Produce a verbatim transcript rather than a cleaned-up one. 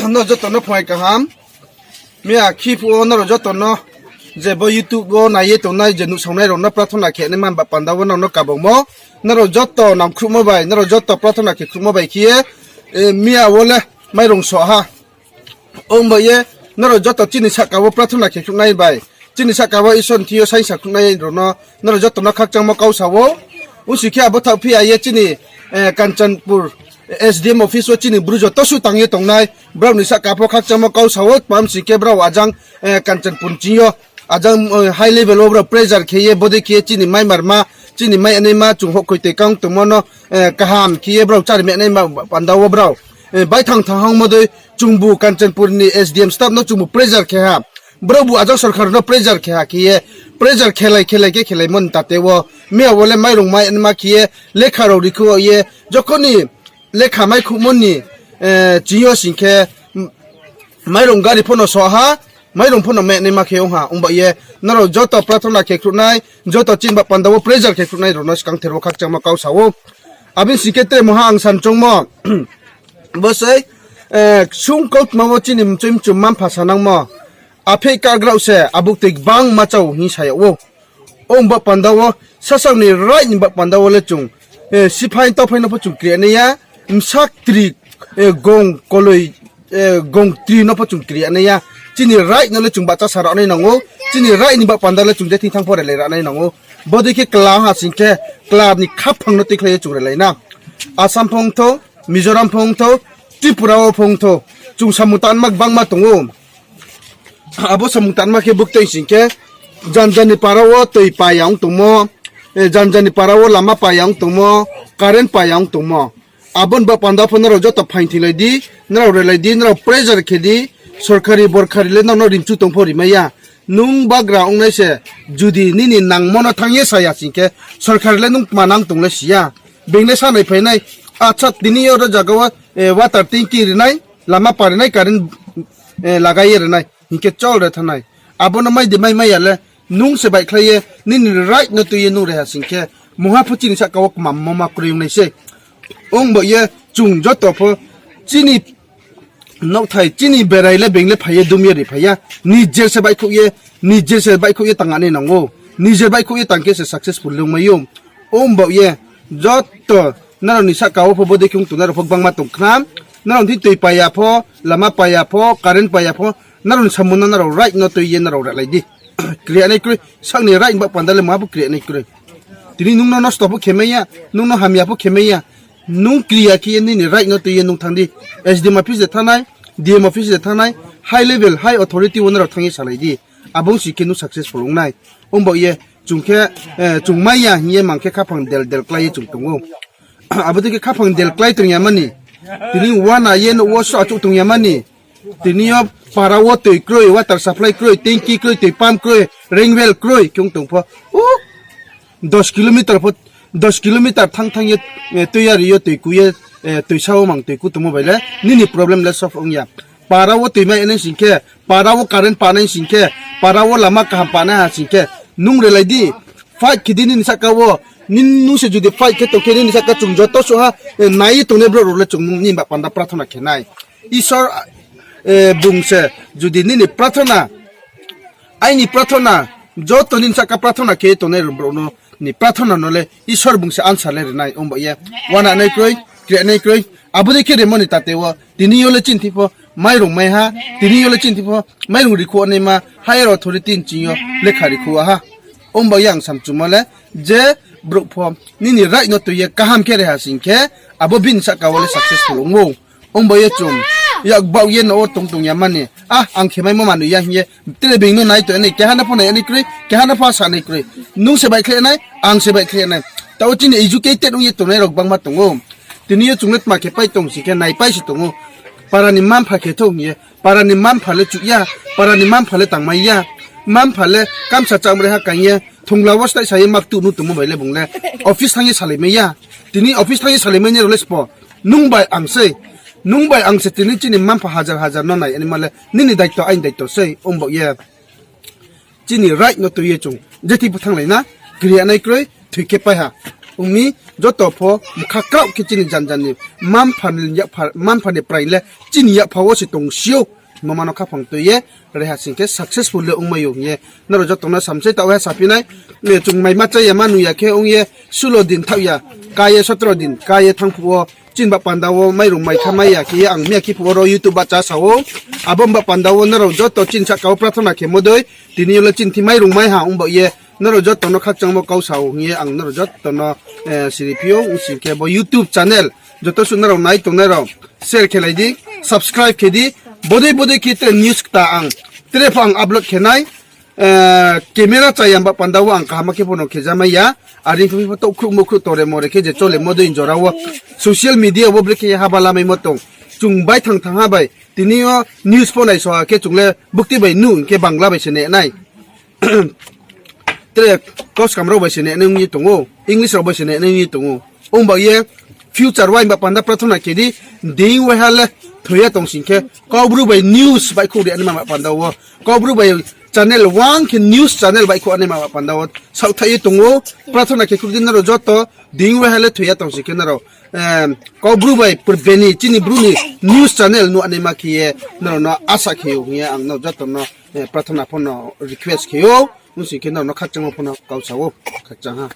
Nrao joto no phungai kaham. Miya khiphuh wo nrao joto no je bo YouTube wo nai ye tongnai je nuhsaonai rao no prathona khe naima ba panda wo nrao no kabangmo. Nrao joto nangkhruhmo bai, nrao joto prathona khe khruhmo bai khe ye, miya wo le mairung soh ha. Ong ba ye, nrao joto chini sahka wo prathona khe khruhnai bai, chini sahka wo Isor ni thing yo saingsa khruhnai rao no, nrao joto no khakchangmo kau sa ou. Ongsi khe abo thaoh phi ya ye chini Kanchanpur S D M office wo chini bru joto su tang ye tongnai, brao ni sahka pho khakchangmo kau sa ou, tma hing khe brao ajang Kanchanpur ching yo ajang high level wo brao pressure khe ye bodei khe ye chini mai marma, chini mai anaima chung houhkhoi toi kang tongmo no kaham khe ye brao chári mai nai ba panda wo brao baithang thang hangmo dei chungbu Kanchanpur ni S D M staff no chungbu pressure khe ha. Brao bu ajang sorkar no pressure khe ha khe ye, pressure khelai khelai khe khelaimo ni tate wo, miya wo le mairung mai anaima khe ye, lekha rao rikhu ye, jokhon ni lekha mai khuhmo ni ching yo sing khe, mairung gari pho no soh ha, mairung pho no mai naima khe ong ha. Ong ba ye, nrao joto prathona khe khruhnai, joto chini ba panda wo pressure khe khruhnai rao no skangther wo khakchangmo kau sa ou. Abo ni sing khe tre mungha ang san choungmo, bo sei, ksung kautma wo chini mchoi mchu mma-mpha sanangmo, aphei kagrao se abo tui gbangma chao hing sa yag ou. Ong ba panda wo, sasao ni right ni ba panda wo le chung siphai taophai no pho chung kri nai ya, bsa ktri, gong koloi, gong tri no pho chung kri nai ya. Chini right no le chung bahcha sa ra nai nang ou, chini right ni ba panda le chung je thing thanng pho relai ra nai nang ou. Bodei khe kla ha sing khe, kla ni khaphang no tuikhlai ye chung relai na. Assam pho ong thou, Mizoram pho ong thou, Tripura wo pho ong thou, chung samung tanma gbangma tong ou. Abo samung tanma khe buktui sing khe, janja ni para wo tui paya ong tongmo, janja ni para wo lama paya ong tongmo, current paya ong tongmo. Abo ni ba panda pho nrao joto phaing thinglai di, nrao relai di, nrao pressure khe di, sorkari borkari le nrao no rimchu tong pho rimai ya. Nung bagra ongnai se, judi nini nangmo no thanng ye sa ya sing khe, sorkari le nung tma nang tong le si ya. Being le sanai phainai, acha tini yo ro jaga wo water tanki rinai, lama pa rinai, current lagai ye rinai, hing khe chol re thanng nai. Abo no mai di mai mai ya le, nung se baihkhlai ye, nini right no tui ye nung re ha sing khe, mungha pho chini sahka wo kmammo ma kroi ong nai sei. Ong ba ye, chung joto pho, chini nouhthai, chini berai le being le phai ye dum ye ri phai ya. Nijer se baihkhouh ye, nijer se baihkhouh ye tang nai nang ou. Nijer baihkhouh ye tang khe se successful le ongmai ou. Ong ba ye, joto nrao ni sahka wo pho bodei khe ong tongnai rao pho gbangma tong khna. Nrao ni thing tui paya pho, lama paya pho, current paya pho, nrao ni samung no nrao right no tui ye nrao relai di. Kri ya nai kroi, sak ni right ni ba panda le mungha pho kri ya nai kroi. Tini nung no nosto pho khe mai ya, nung no hamya pho khe mai ya. Nung kri ya khe ye nini right no tui ye nung thanng di. S D M office de thanng nai, D M office de thanng nai, high level, high authority wo nrao thanng ye salai di. Abo ongsi khe nung successful ong nai. Ong ba ye, chung khe, chung mai ya hing ye mang khe khaphang del del klái ye chung tong ou. Abo dei khe khaphang del klái tong ya mani. Tini uana ye nouh wo so achouh tong ya mani. Tini yo para wo tui kroi, water supply kroi, tanki kroi, tui pump kroi, ring well kroi, khe ong tong pho. Dos kilometer pho, dos kilometer thanng thanng ye, tui yari yo tui ku ye, tui sa wo mang tui ku tongmo bai le, nini problem le solve ong ya. Para wo tui mai nai sing khe, para wo current pa nai sing khe, para wo lama kaham pa nai ha sing khe, nung relai di, fight khe di nini sahka wo, nung se judi fight khe tong khe nini sahka chung joto suh ha, nai ye tongnai brouh rao le chung nini ba panda prathona khe nai. Isor bung se judi nini prathona, aini prathona, joto nini sahka prathona khe tongnai brouh no ni prathona no le Isor bung se answer le ri nai. Ong ba ye, uana nai kroi, kri nai kroi, abo dei khe rimo ni tate wo tini yo le chini thing pho mairung mai ha, tini yo le chini thing pho mairung rikhu naima higher authority ni ching yo lekha rikhu ha. Ong ba ye ang samchumo le, je brouh pho nini right no tui ye kaham khe re ha sing khe, abo bini sahka wo le successful ong ou. Ong ba ye chung, yak baoh ye no wo tong tong ya mani, ang khe maimo manoi ya hing ye, tre being no nai tong nai, keha no pho nai nai kroi, keha no pho sa nai kroi. Nung se baihkhlai nai, ang se baihkhlai nai. Taoh chini educated ong ye tongnai rao gbangma tong ou. Tini yo chung le tma khe pai tong sing khe naipai se tong ou. Para ni mma-mpha khe thou hing ye, para ni mma-mpha le chuh ya, para ni mma-mpha le tangmai ya, mma-mpha le kamsa chámre ha kaing ye, thongla wo staihsa ye maktuh nu tongmo bai le bung le office thanng ye salai mai ya. Tini office thanng ye salai mai nai rao le sbo, nung bai ang sei. Nung bai ang se tini chini mma-mpha hajar hajar no nai naima le nini daito, aini daito sei. Ong ba ye, chini right no tui ye chung je thing pho thannglai na, kri ya nai kroi, thoi khe pai ha. ong mi, joto pho mkha kraoh khe chini janja ni mma-mpha ni prai le chini yakpha wo se tongsi ou. Himba ma no khaphang tui ye reha sing khe successful le ongmai ou hing ye nrao joto no samsai taoh ha saphi nai. Chung mai ma chá ya ma nung ya khe ong ye sulo din thaoh ya, ka ye sotro din ka ye thanng phuh wo chini ba panda wo mairung mai kha mai ya khe ye ang miya khe phuh wo ro YouTube bahcha sa ou. Abo ba panda wo nrao joto chini sahka wo prathona khemo dei, tini yo le chini thing mairung mai ha ong ba ye nrao joto no khakchangmo kau sa ou hing ye ang nrao joto no siri phi ou. Ong sing khe bo YouTube channel joto suh nrao nai tongnai rao share khe lai di, subscribe khe di, bodei bodei khe tre news kta ang tre pho ang upload khe nai. Camera chaya ba panda wo ang kaham khe pho no khejamai ya. Are pho pho touhkhruh mokhruh tore more khe je cholemo dei jora wo social media wo brekhe ye haba lamaimo tong. Chung bai thang thang ha bai tini yo news pho naiso ha khe chung le bukti bai nu hing khe Bangla bai se nai nai. Tre kauskam rao bai se nai nai ong ye tong ou, English rao bai se nai nai ong ye tong ou. Ong ba ye future wa himba panda prathona khe di, ding waiha le thoi ya tong sing khe Kaubru bai news baihkhouh ri naima ba panda wo, Kaubru bai channel wang khe news channel baihkhouh naima ba panda wo saohthaih ye tong ou. Prathona khe khruh di nrao joto, ding waiha le thoi ya tong sing khe nrao Kaubru bai purbe ni chini Bru ni news channel nuh naima khe ye nrao no asa khe ou hing ye ang nrao joto no prathona pho no request khe ou. Ong sing khe nrao no khakchangmo pho no kau sa ou, khakchang ha.